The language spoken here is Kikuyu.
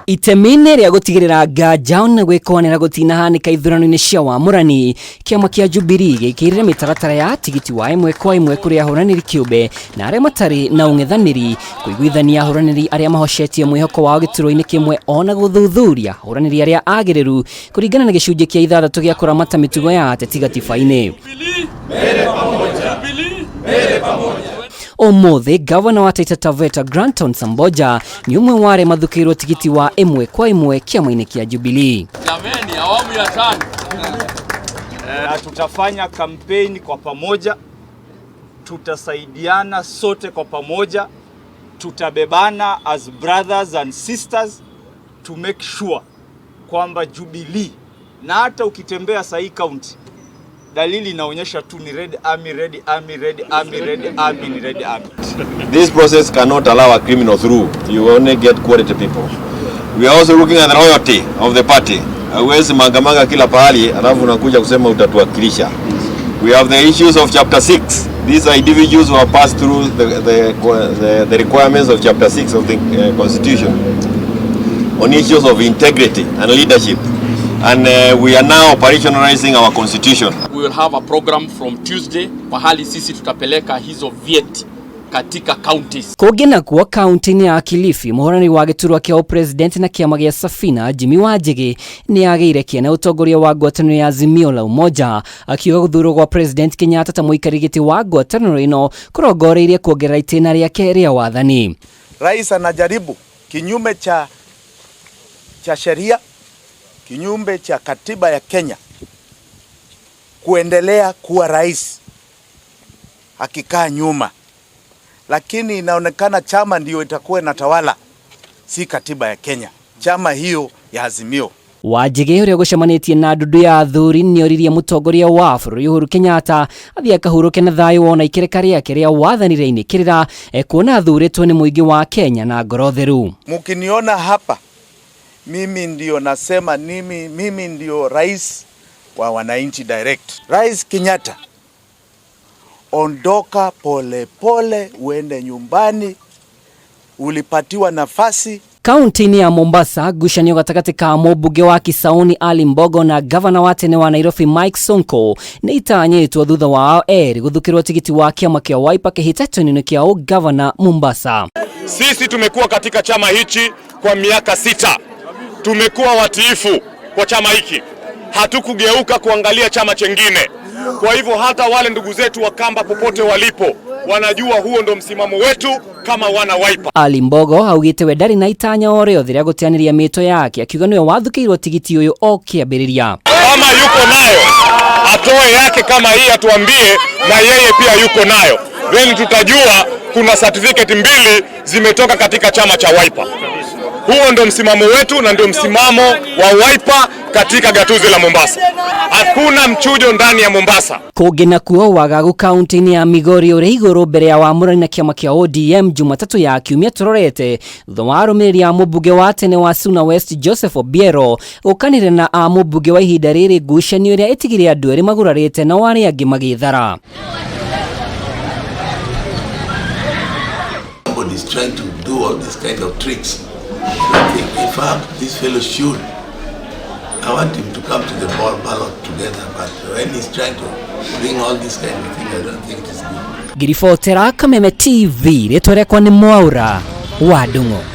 Itemi-inĩ rĩa gũtigĩrĩra nganja na gwĩkwanĩra gũtinahanĩka ithurano-inĩ cia wamũrani, kĩama kĩa Jubilee gĩkĩrire mĩtaratara ya tigiti wa ĩmwe kwa ĩmwe kũrĩ ahũranĩri kĩũmbe na arĩa matarĩ na ũng'ethanĩri, kũiguithania ahũranĩri arĩa mahocetie mwĩhoko wao gĩturwa-inĩ kĩmwe ona gũthuthuria ahũranĩri arĩa agĩrĩru kũringana na gĩcunjĩ kĩa ithathatũ gĩa kũramata mĩtugo ya ateti gatiba-inĩ. Ũmũthĩ gavana wa Taita Taveta Granton Samboja nĩ ũmwe wa arĩa mathukĩirwo tigiti wa ĩmwe kwa ĩmwe kĩama-inĩ kĩa Jubilee. Jameni, awamu ya tano. Na tutafanya kampeni kwa pamoja, tutasaidiana sote kwa pamoja, tutabebana as brothers and sisters to make sure kwamba Jubilee, na hata ukitembea sahi county dalili inaonyesha tu ni Red Army, Red Army, Red Army, Red Army, ni Red Army. This process cannot allow a criminal through. You only get quality people. We are also looking at the loyalty of the party. Hauwezi mangamanga kila pahali alafu unakuja kusema utatuwakilisha. We have the issues of chapter 6. These are individuals who have passed through the requirements of chapter 6 of the constitution on issues of integrity and leadership. And we are now operationalizing our constitution. We will have a program from Tuesday pahali sisi tutapeleka hizo vyeti katika counties. Kũngĩ nakuo kaunti-inĩ ya Kilifi mũhũrani wa gĩturwa kĩa ũpresident na kĩama gĩa Safina Jimmy Wanjigi nĩ agĩire kĩene ũtongoria wa ngwatanĩro ya Azimio la Umoja akiuga gũthurwo gwa President Kenyatta ta mũikarĩri gĩtĩ wa ngwatanĩro ĩno kũrongoreirie kuongerera itĩna rĩake rĩa wathani. Rais anajaribu kinyume cha sheria, kinyume cha katiba ya Kenya kuendelea kuwa rais akikaa nyuma, lakini inaonekana chama ndio itakuwa inatawala, si katiba ya Kenya, chama hiyo ya Azimio. Wanjigi ũrĩa ũgũcemanĩtie na ndundu ya athuri nĩoririe mũtongoria wa bũrũri Uhuru Kenyatta athiĩ akahurũke na thayũ wona ikereka rĩake rĩa wathani rĩainĩkĩrĩra kuona athurĩtwo nĩ mũingĩ wa Kenya na ngoro theru. Mukiniona hapa mimi ndio nasema mimi ndio rais wa wananchi direct. Rais Kenyatta, ondoka pole pole uende nyumbani, ulipatiwa nafasi. Kaunti-inĩ ya Mombasa ngucanio gatagatĩ ka mũmbunge wa Kisauni Ali Mbogo na gavana wa tene wa Nairobi Mike Sonko nĩ itanyĩtwo thutha wao erĩ gũthukĩrwo tigiti wa kĩama kĩa Wiper kĩhĩtahĩtano-inĩ kĩa ũgavana Mombasa. Sisi tumekuwa katika chama hichi kwa miaka 6. Tumekuwa watiifu kwa chama hiki, hatukugeuka kuangalia chama chengine. Kwa hivyo hata wale ndugu zetu wa Kamba popote walipo wanajua huo ndo msimamo wetu kama wana Wiper. Ali Mbogo augite we ndarĩ na itanya o rĩothe rĩa gũteanĩria mĩto yake akiuga nĩwe wathukĩirwo tigiti ũyũ o kĩambĩrĩria. Kama yuko nayo atoe yake kama hii atuambie na yeye pia yuko nayo, then tutajua kuna certificate 2 zimetoka katika chama cha Wiper. Huo ndo msimamo wetu na ndio msimamo wa Wiper katika gatuzi la Mombasa. Hakuna mchujo ndani ya Mombasa. Kũngĩ nakuo wagagu kaunti-inĩ ya Migori ũrĩ igũrũ mbere ya wamũrani na kĩama kĩa ODM Jumatatũ ya kiumia tũrorete thutha wa arũmĩrĩri a mũmbunge wa tene wa Suna West Joseph Obiero gũkanĩrĩra na a mũmbunge wa ihinda rĩrĩ ngucanio ĩrĩa ĩtigire andũ erĩ magurarĩte nao arĩa angĩ magĩthara. Somebody is trying to do all these kind of tricks. In fact, this fellow should. I want him to come to the ballot together, but when he's trying to bring all this kind of thing, I don't think it is good. Ngiribotera Kameme TV, rĩtwa rĩakwa nĩ Mwaura wa Ndung'u.